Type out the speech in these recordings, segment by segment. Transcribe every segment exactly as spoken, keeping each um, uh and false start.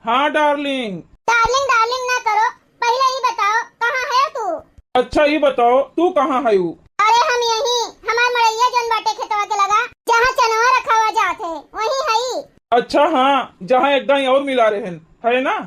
हाँ डार्लिंग। डार्लिंग डार्लिंग ना करो, पहिले ई बताओ कहाँ है तू? अच्छा ई बताओ तू कहाँ है? अरे हम यहीं, हमार मड़ैया जौन बाटे खेतवा के लगा, जहाँ चनवा रखावा जात है, वहीं हई। अच्छा हाँ, जहाँ एक दाईं और मिला रहेन, है ना?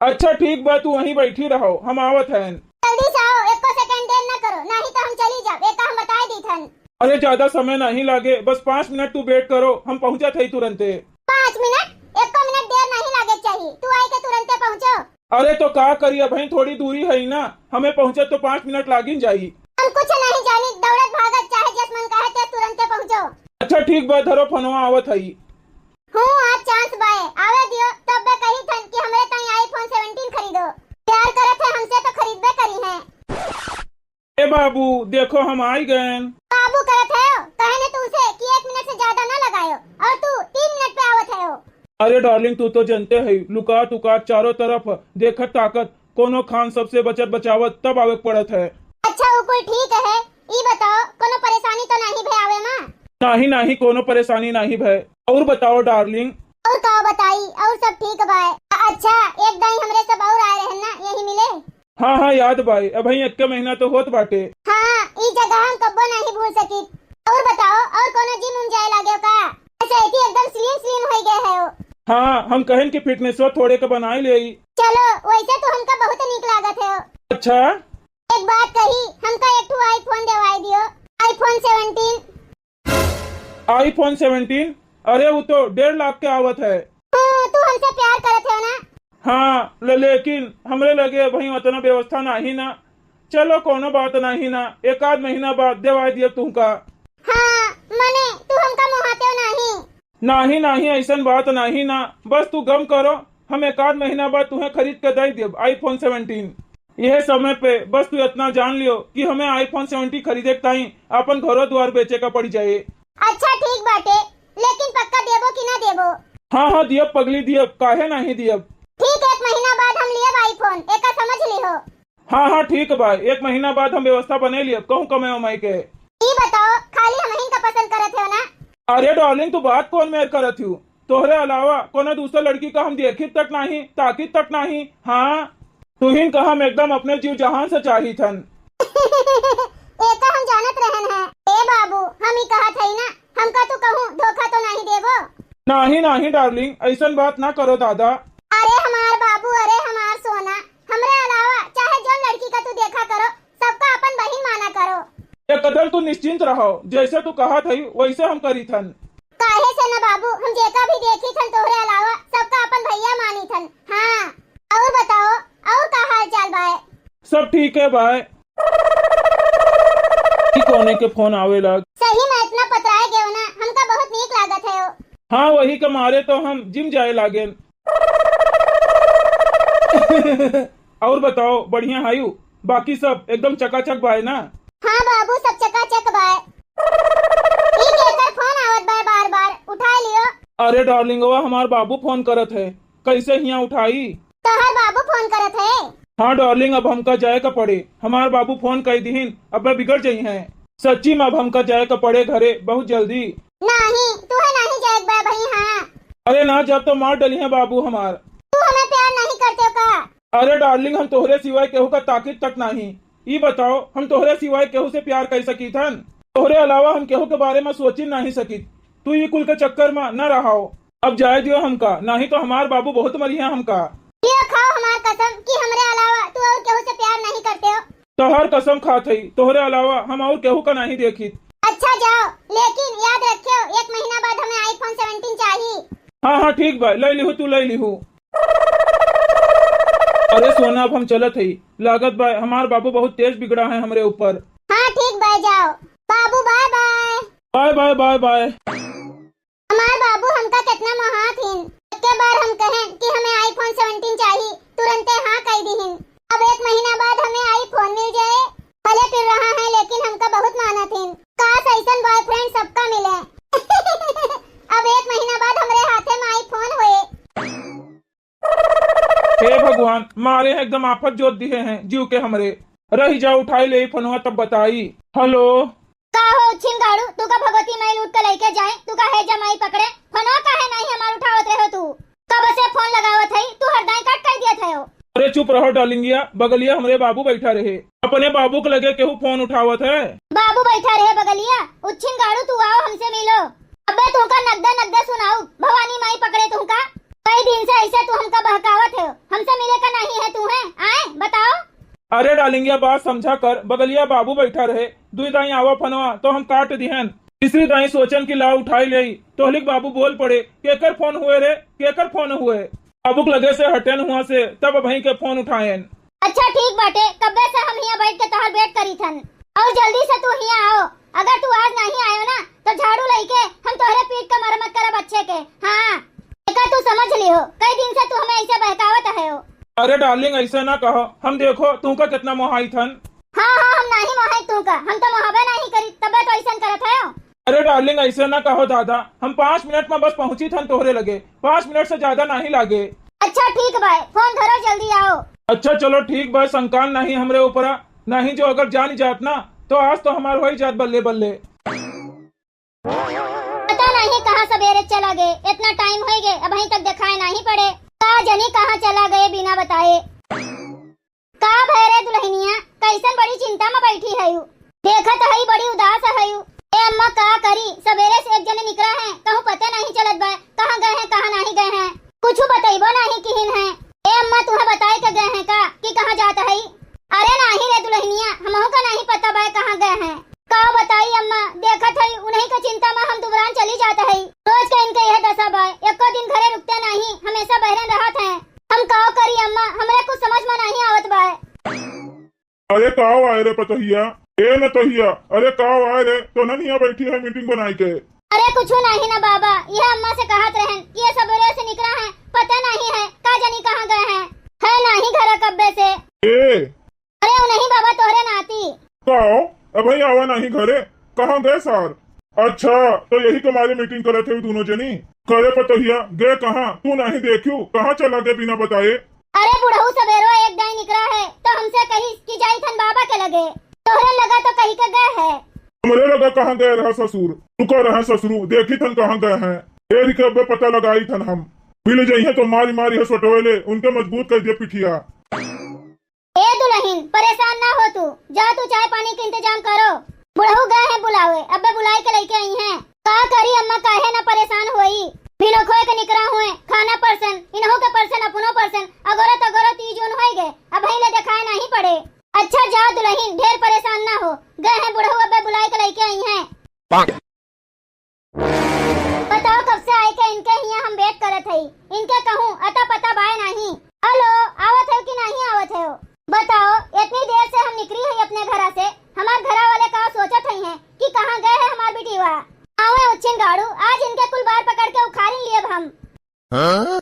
अच्छा ठीक बा, तू वहीं बैठी रहो, हम आवत हैं। जल्दी से आओ, एको सेकंड देर न करो, नहीं तो हम चली जाब, एका हम बताए दीथन। अरे ज्यादा समय नहीं लागे, बस पाँच मिनट तू वेट करो, हम पहुँचत हई तुरंते। पाँच मिनट? एको मिनट देर नहीं लागे चाहिए, तू आई के तुरंते पहुँचो। अरे तो का करी, अबहीं थोड़ी दूरी है ना, हमें पहुँचत तो पाँच मिनट लागिन जाई। हम कुछ नहीं जानी, दौड़त भागत चाहे जस मन कहे ते तुरंते पहुँचो। अच्छा ठीक बा, धरो फोनवा, आवत हई। हूँ, आज चांस बाए, आवे दियो, तब बे कही थन कि हमरे ताईं iPhone seventeen खरीदो। प्यार करत है हमसे तो खरीदबे करी हैं। ए बाबू, देखो हम आई गएन। बाबू करत है, कहे ने तुमसे कि एक मिनट से ज्यादा ना लगायो, और तू तीन मिनट पे आवत है। अरे डार्लिंग, तू तो जनते है, लुकात उकात चारों तरफ देखत ताकत, कोनो खान सबसे बचत बचावत तब आवे के पड़त है। अच्छा, वो कुल ठीक है, ई बताओ, कोनो परेशानी तो नहीं भे आवे मा? नाही, नाही, कोनो परेशानी नाही भे। और बताओ डार्लिंग। और का बताई, और सब ठीक बाए। अच्छा, एक दाईं हमरे सब और आए रहन ना, यही मिले? हाँ, हाँ, याद बाए, अबहीं एक्के महीना तो होत बाटे। हाँ, ई जगह हम कब्बो नहीं भूल सकित। और बताओ, और कोनो जिम उम जाए लागे का? अच्छा, एती एकदम स्लिम स्लिम होई गए है। हाँ, हम कहेन कि फिटनेसवा थोड़े के बनाए ले। चलो, वैसे तो हमका बहुत नीक लागत है। अच्छा? एक बात कही, हमका एक ठो iPhone देवाई दियो, iPhone seventeen। iPhone seventeen? अरे, वो तो डेढ़ लाख के आवत है। हाँ, तू हमसे प्यार करत है ना? हाँ, ले-, लेकिन हमरे लगे अबहीं उतना व्यवस्था नाही ना। चलो, कोनो बात नाही ना, एक आध महीना बाद देवाई दियो तुमका। हाँ, मने, तू हमका मोहाते हो नाही? नाही, नाही, ऐसन बात नाही ना, बस तू गम करो, हम एक आध महीना बाद तुहें खरीद के दे देब iPhone seventeen। यह समय पे बस तू इतना जान लियो कि हमें iPhone seventeen खरीदे के ताईं अपन घरो द्वार बेचे का पड़ जाए। अच्छा ठीक बाटे, लेकिन पक्का देबो कि ना देबो? हाँ, हाँ, दियब पगली, दियब, काहे नाही दियब। ठीक, एक महीना बाद हम लियब iPhone, एका समझ लिहो। हाँ, हाँ, ठीक बा, एक महीना बाद हम व्यवस्था बने लियब, कहूँ कमाए उमाए के। ई बताओ, खाली हमहिन का पसंद करत हो ना? अरे डार्लिंग, तू बात कौन मेर करत हूँ? तोहरे अलावा कोनो दूसरा लड़की का हम देखित तक नाही, ताकित तक नाही। हाँ, तुहिन का हम एकदम अपने जीव जहान से चाहित हन। एका हम जानत रहन है। ए बाबू, हम ई कहत हई ना, हमका तू कहूँ धोखा तो नाही देबो? नाही, नाही डार्लिंग, ऐसन बात ना करो दादा। अरे हमार बाबू, अरे हमार सोना, हमरे अलावा चाहे जौन लड़की का तू देखा करो, सबका अपन बहिन माना करो। एकदम तू निश्चिंत रहो, जैसे तू कहत हई वैसे हम करीत हन। काहे से न बाबू, हम जेका भी देखीत हन तोहरे अलावा सबका अपन भैया मानीत हन। हाँ, और बताओ, और का हाल चाल बाए? सब ठीक है बाए। ई कौने के फोन आवे लाग? सही में इतना पतराए गयो ना, हमका बहुत नीक लागत है। हाँ, वही के मारे तो हम जिम जाए लागेन। और बताओ, बढ़िया हायु? बाकी सब एकदम चकाचक बाय ना? हाँ बाबू, सब चकाचक बाय। ई केकर फोन आवत बाय बार बार, उठाए लियो। अरे डार्लिंगवा, हमार बाबू फोन करत है, कैसे हियाँ उठाई? तोहर बाबू फोन करत है? हाँ डार्लिंग, अब हमका जाए का पड़े, हमार बाबू फोन कई दिहिन, अब मैं बिगड़ जइहैं। सच्ची में अब हमका जाए का पड़े घरे बहुत जल्दी। नाही, तुहे नाही जाए के बा भाई, हाँ। अरे ना, जब तो मार डलिहैं बाबू हमार। तू हमें प्यार नहीं करते हो का? अरे डार्लिंग, हम तोहरे सिवाय केहू का ताकीत तक नाही। ई बताओ, हम तोहरे सिवाय केहू से प्यार कर सकीत हन? तोहरे अलावा हम केहू के बारे में सोची नहीं सकीत। तू ई कुल के चक्कर में न रहाओ। अब जाए दियो हमका, नाही तो हमार बाबू बहुत मरिहैं हमका। ये खाओ हमार कसम कि हमरे अलावा तू और केहू से प्यार नहीं करते हो। तोहर कसम खात हई, तोहरे अलावा हम और केहू का नहीं देखित। अच्छा जाओ, लेकिन याद रखियो, एक महीना बाद हमें iPhone seventeen चाहिए। हाँ, हाँ, ठीक बा, ले लिहू, तू ले लिहू। अरे सोना, अब हम चलत हई, लागत बा हमार बाबू बहुत तेज बिगड़ा है हमरे ऊपर। हाँ, ठीक बा, जाओ। बाबू, bye bye। Bye bye, bye bye। हमार बाबू हमका कितना मोहात हिन। एक बार हम कहें कि हमें iPhone seventeen चाहिए, तुरंते हाँ कह दिहिन। अब एक महीना बाद हमें iPhone मिल जाए, भले पिर रहा है लेकिन हमका बहुत मानत हिन। काश ऐसन boyfriend सबका मिले। अब एक महीना बाद हमरे हाथे में iPhone होए। हे भगवान, मारे हैं एकदम आफत जोत दिहे हैं जीव के हमरे। रही जा, उठाई ले फोनवा तब बताई। Hello। का हो उच्छिन गाड़ू, तू का भगवती माई लूट के लेके जाए, तू का है जमाई पकड़े, फोनवा काहे नहीं हमार उठावत रहे हो तू? कब से फोन लगावत है तू, हर रहो डार्लिंगिया, बगलिया हमरे बाबू बैठा रहे। अपने बाबू के लगे केहू फोन उठावत है? बाबू बैठा रहे बगलिया। उच्छिन गाड़ू, तू आओ, हमसे मिलो। अबे तुमका नगदे नगदे सुनाऊ, भवानी माई पकड़े तुमका। कई दिन से ऐसे तू हमका बहकावत है, हमसे मिले का नहीं है तू है? आए बताओ। अरे डार्लिंगिया, बात समझा कर, बगलिया बाबू बैठा रहे, दुई दाई आवा फनवा तो हम काट दिहन। तीसरी दाई सोचन कि ला उठाई लेई, तोहलिक बाबू बोल पड़े, "केकर फोन हुए रे, केकर फोन हुए?" बाबू के लगे से हटेन हुआ से, तब अबहीं के फोन उठाएन। अच्छा ठीक बाटे, कब्बे से हम हियां बैठ के तोहर वेट करी थन। और जल्दी से तू हियां आओ, अगर तू आज नहीं आयो ना तो झाड़ू लइके हम तोहरे पीठ का मरम्मत करब अच्छे के। हाँ, एका तू समझ लिहो, कई दिन से तू हमें ऐसे बहकावत है हो। अरे डार्लिंग, ऐसे ना कहो, हम देखो तुमका कितना मोहाई थन। हाँ हाँ, हम नहीं मोहाई तुमका, हम तो मोहबे नहीं करी, तबे तो ऐसन करत है हो। अरे डार्लिंग, ऐसे ना कहो दादा, हम पाँच मिनट में बस पहुंची थन तोहरे लगे, पाँच मिनट से ज्यादा नहीं लागे। अच्छा ठीक बाय, फोन धरो, जल्दी आओ। अच्छा चलो ठीक बाय, संकान नहीं हमरे ऊपरा, नहीं जो अगर जान जात ना तो आज तो हमार हो ही जात बल्ले बल्ले। पता नहीं कहाँ सबेरे चला गए, इतना टाइम हो गए, अबहीं तक दिखाए नहीं पड़े। का जनी कहाँ चला गए बिना बताए। का भय रे दुल्हनिया, कैसन बड़ी चिंता में बैठी है? देखत है बड़ी उदास है। ए अम्मा का करी, सबेरे से एक जने निकरा है, कहूँ पता नहीं चलत बा कहाँ गए हैं, कहाँ नहीं गए हैं, कुछ बतैबो नहीं किहिन है। ए अम्मा, तुम्हें बताए के गए हैं का कि कहाँ जात है? अरे नहीं रे दुल्हनिया, हमहू का नहीं पता बा कहाँ गए हैं। का बताई अम्मा, देखत हई, उन्हीं के चिंता में हम दुबरान चली जात हई। रोज के इनके यह दशा बाय, एको दिन घरे रुकते नहीं, हमेशा बहरे रहत हैं। हम का करी अम्मा, हमरे कुछ समझ में नहीं आवत बाय। अरे का आए रे पतोहिया, ए नतोहिया, अरे का आए रे, तो ननिया बैठी है मीटिंग बनाई के। अरे कुछ नहीं ना बाबा, यह अम्मा से कहत रहन कि ये सबेरे से निकला है, पता नहीं है का जानी कहाँ गए हैं, है नहीं घर कब्बे से। ए, अरे उ नहीं बाबा, तोहरे नाती। का? अबही आवा नहीं घरे? कहाँ गए सार? अच्छा, तो यही के मारे मीटिंग करत है दोनों जनी। करे पतोहिया, गए कहाँ? तू नहीं देखियो, कहाँ चला गए बिना बताए? अरे बुढ़ऊ सबेरो एक दाई निकरा है, तो हमसे कही कि जाई थन बाबा के लगे। तोहरे लगा तो कही के गए है। हमरे लगा कहाँ गए रहा ससुर? तू कह रहे ससुरू, देखी थन कहाँ गए हैं। ए रिके अबे पता लगाई थन हम। मिल जइहे तो मारी मारी है सोटवे ले, उनके मजबूत कर दे पिठिया। ए दुलहिन, परेशान ना हो तू, जा तू चाय पानी के इंतजाम करो। बुढ़ऊ गए हैं बुलावे, अब्बे बुलाए के लइके आई हैं। का करी अम्मा, काहे ना परेशान होई? बिनो खोए के निकरा हुए, खाना परसन, इनहू के परसन, अपनो परसन, अगोरत अगोरत ई जून होई गए, अबहीं ले देखाए नहीं पड़े। अच्छा जा दुलहिन, ढेर परेशान ना हो, गए हैं बुढ़ऊ अब्बे बुलाए के लइके आई हैं। बताओ, कब से आए के इनके हियां हम वेट करत हई। इनके कहूँ अता पता बाय नाही। हेलो, आवत है कि नाही आवत है? बताओ, इतनी देर से हम निकली हई अपने घरा से, हमार घरा वाले का सोचत हई हैं कि कहाँ गए है हमार बिटिवा। आवे उच्छिन गाड़ू, आज इनके कुल बार पकड़ के उखाड़िन लियब हम। हाँ?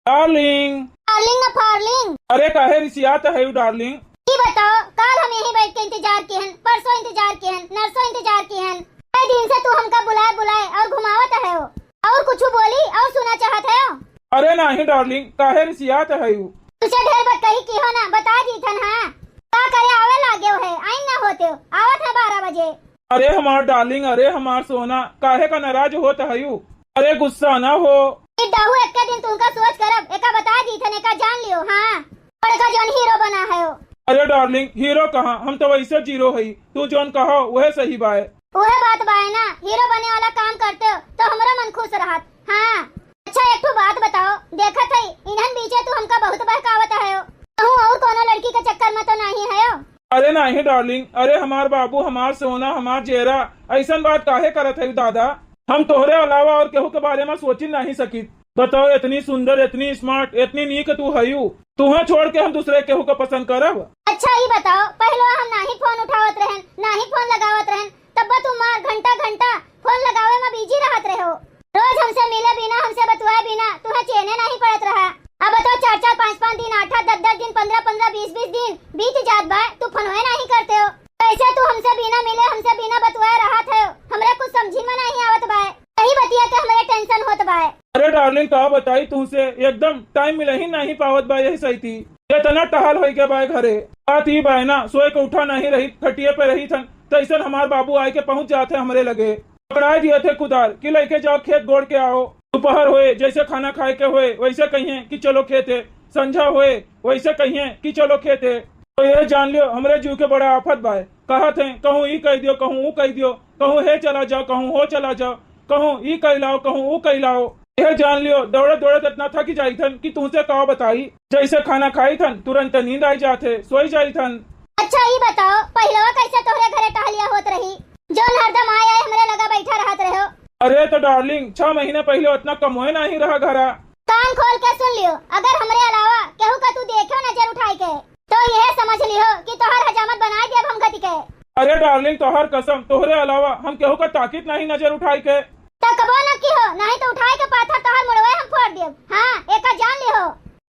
डार्लिंग। डार्लिंग ना फार्लिंग। अरे काहे रिसियात है यू डार्लिंग? ई बताओ, काल हम यहीं बैठ के इंतजार किहन, परसों इंतजार किहन, नरसों इंतजार किहन। कई दिन से तू हमका बुलाए बुलाए और घुमावत है हो। और कुछ बोली और सुना चाहत है हो? अरे नाही डार्लिंग, काहे रिसियात है यू? तुझे ढेर बात कही की हो ना, बता दी थन हाँ। का करे आवे लागे हो है, आइन ना होते हो, आवत है बारह बजे। अरे हमार डार्लिंग, अरे हमार सोना, काहे का नाराज होत हयू? अरे गुस्सा ना हो। ई डाहू एक्के दिन तुमका सोच करब, एका बता दी थन, एका जान लियो, हाँ। बड़का जौन हीरो बना है हो। अरे डार्लिंग, हीरो कहाँ, हम तो वैसे जीरो हई, तू जौन कहो वह सही बाय। वह बात बाय ना, हीरो बने वाला काम करते हो तो हमरो मन खुश रहत। हाँ। अच्छा, एक ठो बात बताओ, देखत हई, इन्हन बीचे तू हमका बहुत बहकावत हयो। कहूँ और कोनो लड़की के चक्कर में तो नहीं हयो? अरे नहीं डार्लिंग, अरे हमार बाबू, हमार सोना, हमार जेरा, ऐसन बात काहे करत है दादा? हम तोहरे अलावा और केहू के बारे में सोची नहीं सकित। बताओ, इतनी सुंदर, इतनी स्मार्ट, इतनी नीक तू हयू, तुहे छोड़ के हम दूसरे केहू के पसंद करब? अच्छा, ई बताओ, पहले हम नाही फोन उठावत रहन, नाही फोन लगावत रहन, तब तू मार घंटा घंटा फोन लगावे में बिजी रहत रहो। रोज हमसे मिले बिना, हमसे बतुआए बिना तुहे चैने नहीं पड़त रहा। अब तो चार चार पाँच पाँच दिन, आठ आठ दस दस दिन, पन्द्रह पन्द्रह, बीस बीस दिन बीत जात बा, तू फोनवे नहीं करते हो। कैसे तू हमसे बिना मिले, हमसे बिना बतुआए रहत है, हमरे कुछ समझी में नहीं आवत बा। यही बतिया के हमरे टेंशन होत बा। अरे डार्लिंग, का बताई तुमसे, एकदम टाइम मिले ही नहीं पावत बा। यही सही थी, इतना टहल होई के बा घरे। बात ई बा ना, सोए के उठा नहीं रही, खटिए पे रही थन, तैसन हमार बाबू आए के पहुंच जात है हमरे लगे। पकड़ाए दिए थे कुदार कि लेके जाओ खेत गोड़ के आओ। दोपहर होए, जैसे खाना खाए के होए, वैसे कहिए कि चलो खेत है। संझा होए, वैसे कहिए कि चलो खेते। तो ये जान लियो, हमरे जीव के बड़ा आफत बाय। कहत हैं, कहूँ ई कह दियो, कहूँ ऊ कह दियो, कहूँ हे चला जाओ, कहूँ हो चला जाओ, कहूँ ई कह लाओ, कहूँ ऊ कह लाओ। ये जान लियो, दौड़त दौड़त इतना थक जाई थन कि तुमसे का बताई। जैसे खाना खाई थन, तुरंत नींद आई जात है, सोई जाई थन। अच्छा, ई बताओ, पहिलवा कैसे तोहरे घरे टहलिया होत रही, जौन हरदम आए आए हमरे लगा बैठा रहत रहो? अरे तो डार्लिंग, छह महीने पहले उतना कमोए नहीं रहा घरा। कान खोल के सुन लियो, अगर हमरे अलावा केहू का तू देखो नजर उठाई के, तो यह समझ लियो कि तोहर हजामत बनाए देब हम गति के। अरे डार्लिंग, तोहर कसम, तोहरे अलावा हम केहू का ताकित नहीं नजर उठाई के। तकबो न की हो, नहीं तो उठाए के पाथर तोहर मुड़वे हम फोड़ देब। हाँ, एका जान लियो,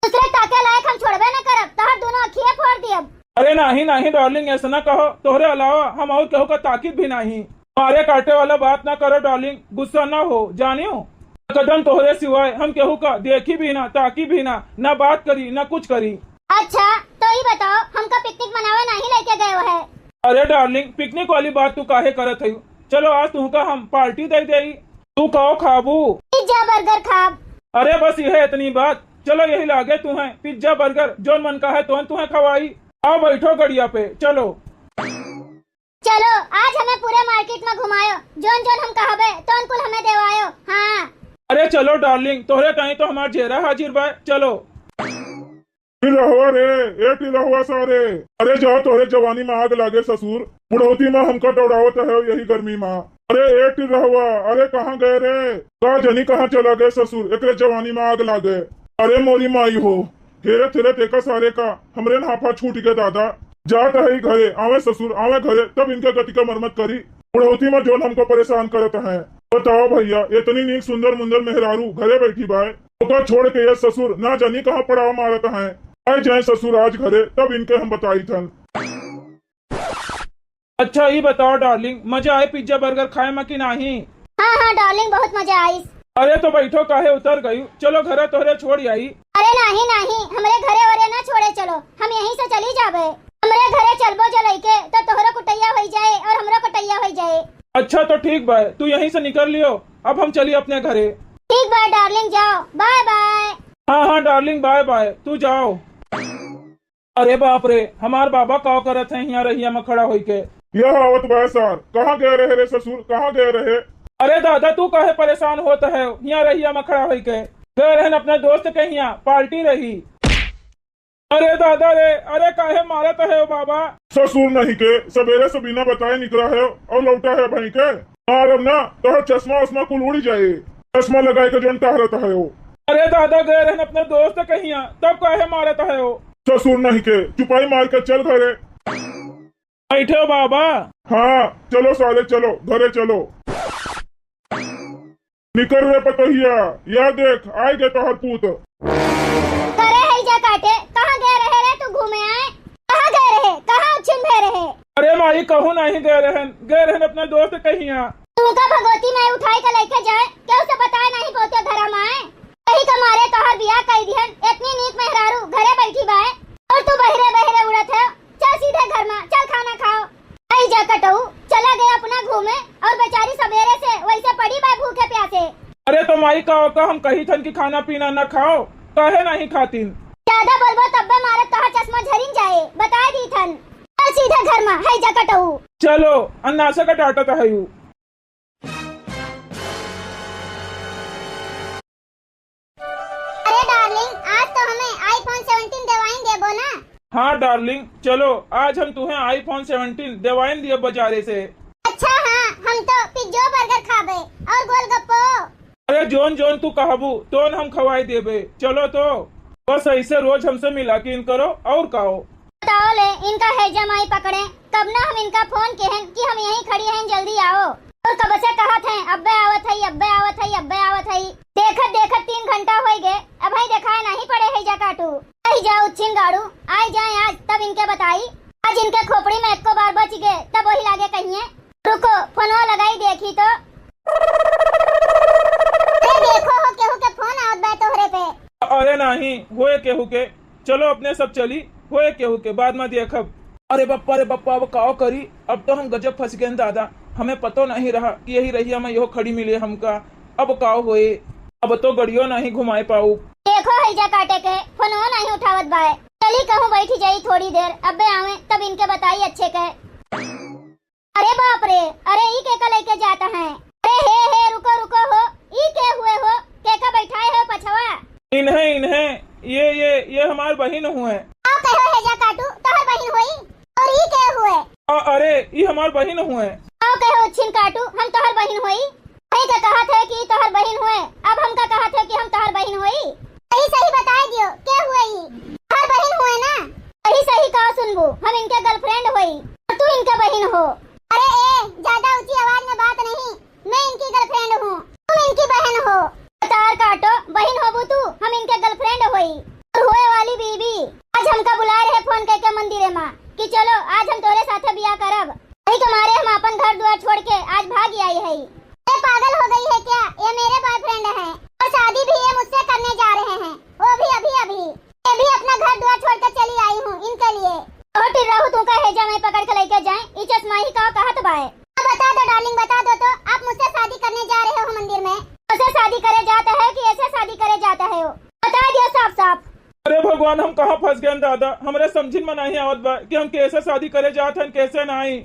दूसरे ताके लायक हम छोड़बे न करब, तोहर दोनों अखिए फोड़ देब। अरे नहीं, नहीं डार्लिंग, ऐसा ना कहो, तोहरे अलावा हम और केहू का ताकित भी नहीं। मारे काटे वाला बात ना करो डार्लिंग, गुस्सा ना हो, जानियो। कदम तोहरे सिवाय हम केहू का देखी भी ना, ताकी भी ना, ना बात करी, ना कुछ करी। अच्छा, तो ई बताओ, हमका पिकनिक मनावे नहीं लेके गए हो है? अरे डार्लिंग, पिकनिक वाली बात तू काहे करत है? चलो आज तुमका हम पार्टी दे देई, तू काओ खाबू? पिज्जा बर्गर खाब। अरे बस यह इतनी बात, चलो यही लागे तुम्हें पिज्जा बर्गर, जोन मन का है तोन तुम्हें खवाई। आओ बैठो गड़िया पे, चलो। चलो, आज हमें पूरे मार्केट में घुमायो, जोन जोन हम कहबे, तोन कुल हमें देवायो। हाँ। अरे चलो डार्लिंग, तोहरे ताई तो हमार जेरा हाजिर बा, चलो। टिलहुआ रे, ए टिलहुआ सारे, अरे जाओ, तोहरे जवानी में आग लागे ससुर, बुढ़ौती में हमका दौड़ावत है यही गर्मी में। अरे ए टिलहुआ, अरे कहाँ गए रे? का जनी कहाँ चला गए ससुर, एकरे जवानी में आग लागे। अरे मोरी माई हो, हेरे तेरे देखा सारे का, हमरे नाफा छूट गए दादा। जात है घरे, आवे ससुर, आवे घरे, तब इनके गति का मरम्मत करी। बुढ़ौती में जोन हमको परेशान करत हैं। बताओ भैया, इतनी नीक सुंदर मुंदर मेहरारू घरे बैठी बाय, ओका छोड़ के ये ससुर ना जानी कहाँ पड़ाव मारत हैं। आए जाए ससुर आज घरे, तब इनके हम बताई थन। अच्छा, ई बताओ डार्लिंग, मजा आए पिज्जा बर्गर खाए में कि नाही? हाँ, हाँ डार्लिंग, बहुत मजा आइस। अरे तो बैठो, काहे उतर गई? चलो घरे तोहरे छोड़ आई। अरे नाही, नाही, हमरे घरे वरे ना छोड़े चलो, हम यहीं से चली जाबे। हमरे घरे चलबो जो लइके तो तोहरो कुटैया होई जाए और हमरो कुटैया होई जाए। अच्छा तो ठीक बा, तू यहीं से निकल लियो, अब हम चली अपने घरे। ठीक बा डार्लिंग, जाओ, बाय बाय। हाँ, हाँ डार्लिंग, बाय बाय, तू जाओ। अरे बाप रे, हमार बाबा का करत है हियाँ रहिया में खड़ा होई के? यह आवत बा सार, कहाँ गए रहे रे ससुर, कहाँ गए रहे? अरे दादा, तू काहे परेशान होत है हियाँ रहिया में खड़ा होई के? गए रहन अपने दोस्त के हियाँ, पार्टी रही। अरे दादा रे, अरे काहे मारत है ओ बाबा? ससुर नहीं के, सवेरे से बिना बताए निकला है और लौटा है भई के। मारब ना, तोहर चश्मा उश्मा कुल उड़ी जाए। चश्मा लगाए के जोन टहरत है ओ। अरे दादा, गए रहन अपने दोस्त के हियाँ, तब काहे मारत है ओ? ससुर नहीं के, चुपाई मार के चल घरे। बैठे बाबा। हाँ, चलो सारे चलो, घरे चलो। निकर रे पतोहिया, या देख, आइ गए तोहर पूत। करे है जा काटे, कहाँ गए रहे रे तू घूमे आए? कहाँ गए रहे? कहाँ उछिन भे रहे? अरे माई, कहूँ नहीं गए रहन, गए रहन अपने दोस्त के हियाँ। तू का भगवती माई उठाई के लेके जाए, केहू से बताए नहीं पहुँचे धरा माए। कही के मारे तोहर बियाह कई दिहन, इतनी नीक मेहरारू घरे बैठी बाए और तू बहरे बहरे उड़त है। चल सीधे घर में, चल खाना खाओ। आई जा कटऊ, चला गया अपना घूमे और बेचारी सवेरे से वैसे पड़ी बा भूखे प्यासे। अरे तो माई का ओका हम कही थन कि खाना पीना न खाओ, काहे नहीं खातिन? ज्यादा बोलबो तब्बे मारे तोहर चश्मा झरिन जाए, बता दी थन। चल सीधे घर में, है जा कटऊ। चलो, अन्नासे का डांटत है यू। अरे डार्लिंग, आज तो हमें iPhone seventeen देवाइन देबो ना? हाँ डार्लिंग, चलो आज हम तुम्हें iPhone seventeen देवाइन दिए बाजारे से। अच्छा हाँ, हम तो पिज्जो बर्गर खाबे और गोलगप्पो। अरे जोन जोन तू कहबू तोन हम खवाई देबे। चलो तो बस ऐसे रोज हमसे मिला के इन करो और काओ। बताओ ले, इनका हैजा माई पकड़े, कब ना हम इनका फोन किहन कि हम यहीं खड़ी हैं, जल्दी आओ। और कब से कहत हैं, अब्बे आवत हई, अब्बे आवत हई, अब्बे आवत हई। देखत देखत तीन घंटा होई गए, अबहीं देखाए नहीं पड़े हैजा काटू। आई जा उच्छिन गाड़ू, आई जाए आज, तब इनके बताई। आज इनके खोपड़ी में एको बार बच गए, तब वही लागे कहिए। रुको, फोनवा लगाई देखी तो। अरे देखो हो, केहू के फोन आवत बा तोहरे पे। अरे नहीं, होए केहू के। चलो अपने सब चली, होए केहू के, बाद में देखब। अरे बप्पा रे बप्पा, अब काव करी, अब तो हम गजब फंस गए दादा। हमें पतो नहीं रहा कि यही रहिया में यो खड़ी मिले हमका। अब काव होए, अब तो गड़ियो नहीं घुमाए पाऊ। देखो जा काटे के, फोनवा नाहीं उठावत बाय। चली कहूँ बैठी जाई थोड़ी देर, अब्बे आवे तब इनके बताई अच्छे के। अरे बाप रे, अरे ई केका लइके जात हैं? अरे हे हे, रुको रुको हो, ई के हुए हो? केका बैठाए हो पछवा? इन्हें, इन्हें, ये, ये, ये हमार बहिन हुए। का कहो हे जा काटू, तोहर बहिन होई? और ई के हुए? अ-, अरे, ई हमार बहिन हुए। का कहो छिन काटू, हम तोहर बहिन होई? वही तो कहत है कि तोहर बहिन हुए, अब हमका कहत है कि हम तोहर बहिन होई? सही सही बताए दियो, के हुए ई? तोहर बहिन हुए ना? सही सही का सुनबू, हम इनके girlfriend होई, और तू इनके बहिन हो। अरे ए, ज्यादा ऊंची आवाज में बात नहीं, मैं इनकी girlfriend हूँ, तुम इनकी बहन हो। भतार काटो, बहिन होबू तू, हम इनके girlfriend होई। और होए वाली बीबी, आज हमका बुलाए रहे फोन करके मंदिरे मा कि चलो आज हम तोरे साथे बियाह करब। वही के मारे हम अपन घर दुआर छोड़ के आज भाग आई है। ये पागल हो गई है क्या? ये मेरे boyfriend हैं और शादी भी ये मुझसे करने जा रहे हैं, वो भी अभी अभी। ये भी अपना घर दुआर छोड़ के चली आई हूँ इनके लिए। ओ टिर्राहू, तू का हेजा में पकड़ के लेके जाए, ई चश्मा ही का कहत बाए। अब बता दो darling, बता दो तो, आप मुझसे शादी करने जा रहे हो मंदिर में? मुझसे शादी करे जाता है कि ऐसे शादी करे जाता है हो? बता दियो साफ साफ। अरे भगवान, हम कहाँ फंस गए दादा, हमरे समझिन में नहीं आवत बा कि हम कैसे शादी करे जात हन, कैसे नहीं।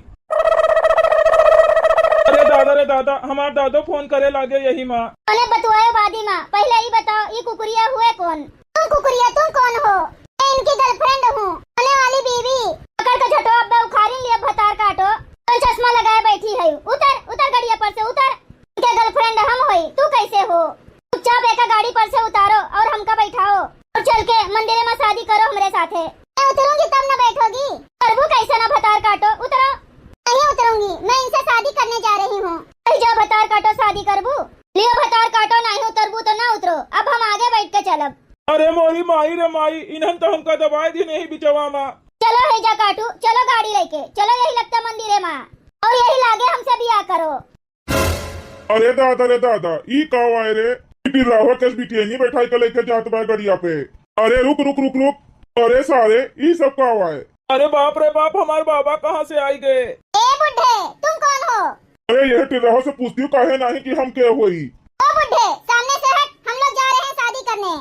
अरे दादा रे दादा, हमार दादो फोन करे लागे यही माँ। अरे बतुआए बादी माँ, पहले ई बताओ, ई कुकुरिया हुए कौन? तुम कुकुरिया, तुम कौन हो? मैं इनकी girlfriend हूँ, होने वाली बीवी। पकड़ के झटो अब्बे उखाड़िन लिया भतार काटो। कौन चश्मा लगाए बैठी है? उतर, उतर गड़िया पर से उतर। इनके girlfriend हम होई, तू कैसे हो? चुपचाप एका गाड़ी पर से उतारो और हमका बैठाओ और चल के मंदिरे में शादी करो हमरे साथे। मैं उतरूंगी तब न बैठोगी। करबू कैसे ना भतार काटो, उतरो। नहीं उतरूंगी, मैं इनसे शादी करने जा रही हूँ। अरे जाओ भतार काटो, शादी करबू। लियो भतार काटो, नहीं उतरबू तो ना उतरो, अब हम आगे बैठ के चलब। अरे मोरी माई रे माई, इन्हन तो हमका दबाए दी नहीं बिचवा मा। चलो हेजा काटू, चलो गाड़ी लेके, चलो यही लगता मंदिरे मा, और यही लागे हमसे बियाह करो। अरे दादा रे दादा, ई का वाय रे? ई टिर्राहू कस बिटियनी बैठाई के लेके जात बा गड़िया पे। अरे रुक रुक रुक रुक, अरे सारे, ई सब का वाय? अरे बाप रे बाप, हमार बाबा कहाँ से आई गए? ए बुढ़े, तुम कौन हो? अरे यह टिर्राहू से पूछती हूँ काहे नहीं कि हम के होई? ओ बुढ़े, सामने से हट, हम लोग जा रहे हैं शादी करने।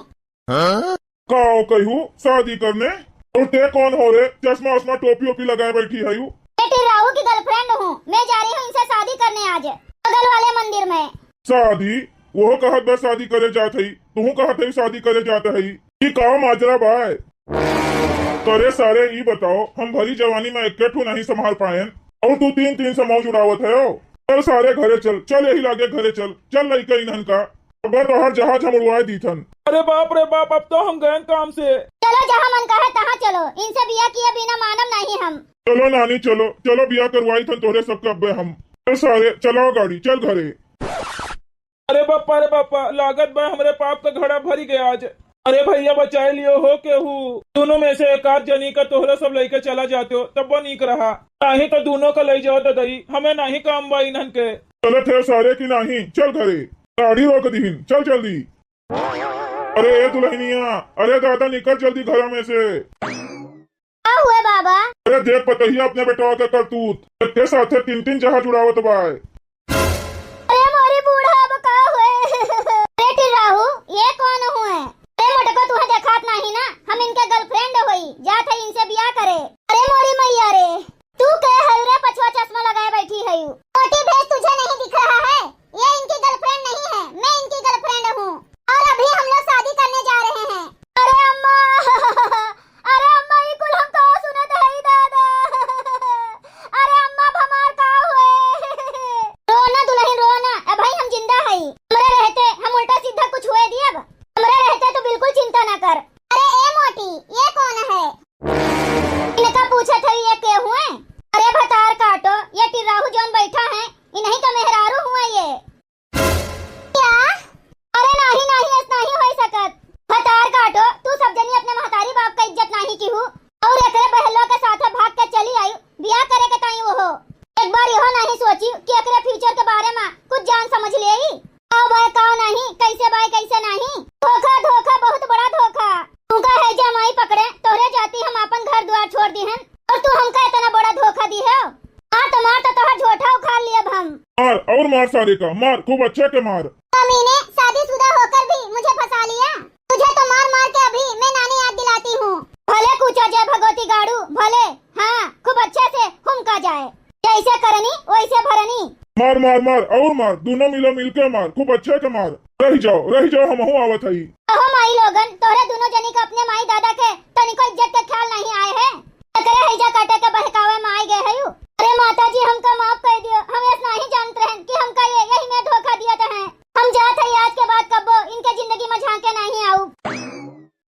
हाँ? का हो कहू शादी करने? और ते कौन हो रे, चश्मा उश्मा टोपी ओपी लगाए बैठी है यू? ए टिर्राहू की girlfriend हूँ, मैं जा रही हूँ इनसे शादी करने आज बगल वाले मंदिर में। शादी? वो कहत बा शादी करे जात है, तू कहत है शादी करे जात है। ई का माजरा बाय? करे सारे, ई बताओ, हम भरी जवानी में एक्के ठू नहीं संभाल पाएन, और तू तीन तीन समौज उड़ावत है हो। चल सारे घरे चल, चल यही लागे घरे चल, चल लइका इन्हन का, अब्बे तोहार जहाज हम उड़वाए दीथन। अरे बाप रे बाप, अब तो हम गए काम से। चलो जहाँ मन कहे तहाँ चलो, इनसे बिया किए बिना मानम नहीं हम। चलो नानी चलो, चलो बिया करवाई थन तोहरे सबके अब्बे हम। चल सारे, चलाओ गाड़ी, चल घरे। अरे बापा रे बापा, लागत बा हमरे पाप का घड़ा भरी गया आज। अरे भैया बचाए लियो हो केहू, दोनों में से एक आध जनी का तोहरा सब लइके चला जाते हो तब वो नीक रहा, नहीं तो दोनों का लई जाओ ददई, हमें नहीं काम बा इन्हन के। चलत है सारे की नहीं, चल घरे, गाड़ी रोक दीहिन, चल जल्दी। अरे ए दुल्हनिया, अरे दादा निकल जल्दी घरा में से। का हुए बाबा? अरे देख पतहिया अपने बेटवा के करतूत, के साथे तीन तीन जहाज उड़ावत बाय। अरे मोरी बूढ़ा, अब का हुए? अरे टिर्राहू, ये कौन हुए? अरे मोटको, तुहे देखात नाही ना, हम इनके girlfriend होई, जात है इनसे बियाह करे। अरे मोरी मैया रे, तू के हल रे पछवा चश्मा लगाए बैठी है यू? मोटी भैंस, तुझे नहीं दिख रहा है? ये इनकी girlfriend नहीं है, मैं इनकी girlfriend हूँ और अभी हम लोग शादी करने जा रहे हैं। अरे अम्मा, अरे अम्मा, ई कुल हम का सुनत हई दादा? अरे अम्मा, अब हमार का होए? रो ना दुल्हन, रो ना, अबही हम जिंदा हई। हमरे रहते हम उल्टा सीधा कुछ हुए दियब। हमरे रहते तू बिल्कुल चिंता ना कर। अरे ए मोटी, ये कौन है? इनका पूछत हई ये के हुए? अरे भतार काटो, ये टिर्राहू जौन बैठा है, इन्हीं का मेहरारू हुआ ये। क्या? अरे नाही, नाही, ऐस नाही होई सकत। भतार काटो, तू सब जनी अपने महतारी बाप का इज्जत नाही किहू और एकरे बहलो के साथे भाग के चली आई, बियाह करे के ताई वो हो। एक बार यहो नाही सोची कि एकरे future के बारे में कुछ जान समझ लेई। का बाय, का नाही, कैसे बाय, कैसे नाही। धोखा, धोखा, बहुत बड़ा धोखा। तू का है जमाई पकड़े, तोहरे जाती हम आपन घर द्वार छोड़ दीहन और तू हमका इतना बड़ा धोखा दी है। मार तो मार, तो तोहर झोटा उखाड़ लियब हम। मार और मार सारे का, मार, खूब अच्छे के मार। कमीने, शादीशुदा होकर भी मुझे फंसा लिया। तुझे तो मार मार के मार, मार, और मार, दुनो मिलो मिलके मार, खूब अच्छे के मार। रहि जाओ, रहि जाओ, हमहू आवत हई। अहो माई लोगन, तोहरे दुनो जनी के अपने माई दादा के तनिको इज्जत के ख्याल नाहीं आए है। एकरे हैजा काटे के बहकावे में आई गए हयू। अरे माता जी, हमका माफ कर दियो, हम ऐस नाहीं जानत रहन कि हमका ये यही में धोखा दियत हैं। हम जात हई, आज के बाद कब्बो इनके जिंदगी में झांके नाहीं आऊ।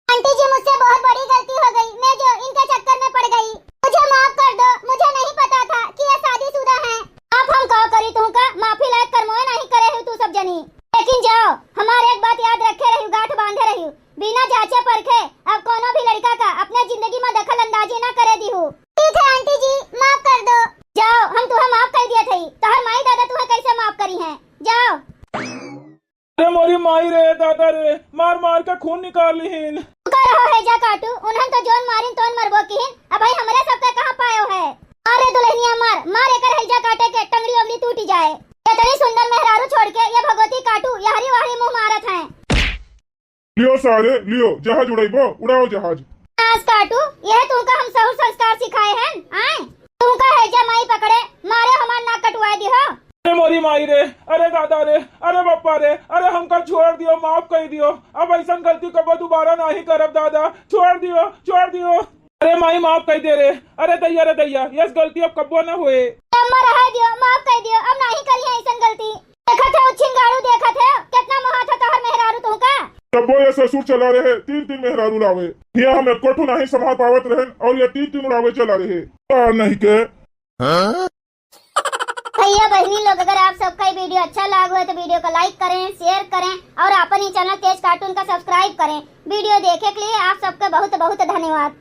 आंटी जी, मुझसे बहुत बड़ी गलती हो गई, मैं जो इनके चक्कर में पड़ गई, मुझे माफ कर दो। मुझे नहीं पता था कि ये शादीशुदा हैं। अब हम का करी, तुहका माफी लायक कर्मोए नाहीं करे हयू तू सब जनी। लेकिन जाओ, हमार एक बात याद रखे रहियो, गांठ बांधे रहियो, बिना जांचे परखे अब कोनो भी लड़का का अपने जिंदगी में दखल अंदाजी ना करे दिहू। ठीक है आंटी जी, माफ कर दो। जाओ, हम तुहे माफ कर दियत हई, तोहर माई दादा तुहे कैसे माफ करी हैं? जाओ। अरे मोरी माई रे, दादा रे, मार मार के खून निकाल लिहिन। रुका रहो हैजा काटू, उन्हन तो जोन मारिन तोन मरबो किहिन, अबहीं हमरे सबके कहाँ पायो है? मार रे दुल्हनिया मार, मार एकर हैजा काटे के टंगड़ी ओंगड़ी टूटी जाए। इतनी सुंदर मेहरारू छोड़ के ये भगवती काटू यहरी वहरी मुँह मारत हैं। लियो सारे, लियो, जहाज उड़ाइबो, उड़ाओ जहाज। नास काटू, यह तुमका हम सहूर संस्कार सिखाए हैं, आए? तुमका हैजा माई पकड़े, मारे हमार नाक कटवाए दिहो। अरे मोरी माई रे, अरे दादा रे, अरे बापा रे, अरे हमका छोड़ दियो, माफ कर दियो, अब ऐसन गलती कबो दोबारा नाहीं करब दादा, छोड़ दियो, छोड़ दियो। अरे माई माफ कर दे रे, अरे दैया रे दैया, यस गलती अब कबो ना होए। अम्मा रहा दियो, माफ कर दियो, अब नाहीं करिहे ऐसन गलती। देखत है उच्छिन गाड़ू, देखत है कितना मोहात है तोहर मेहरारू तुहका। तब्बो ये ससुर चला रहे, तीन तीन मेहरारू लावे। हियाँ हम एको ठू नाहीं संभाल पावत रहन और ये तीन तीन उड़ावे चला रहे। आ नहीं के। भैया बहनी लोग, अगर आप सबका ये वीडियो अच्छा लागो है तो वीडियो को लाइक करें, शेयर करें और आपन ही चैनल तेज कार्टून का सब्सक्राइब करें। वीडियो देखे के लिए आप सबका बहुत बहुत धन्यवाद।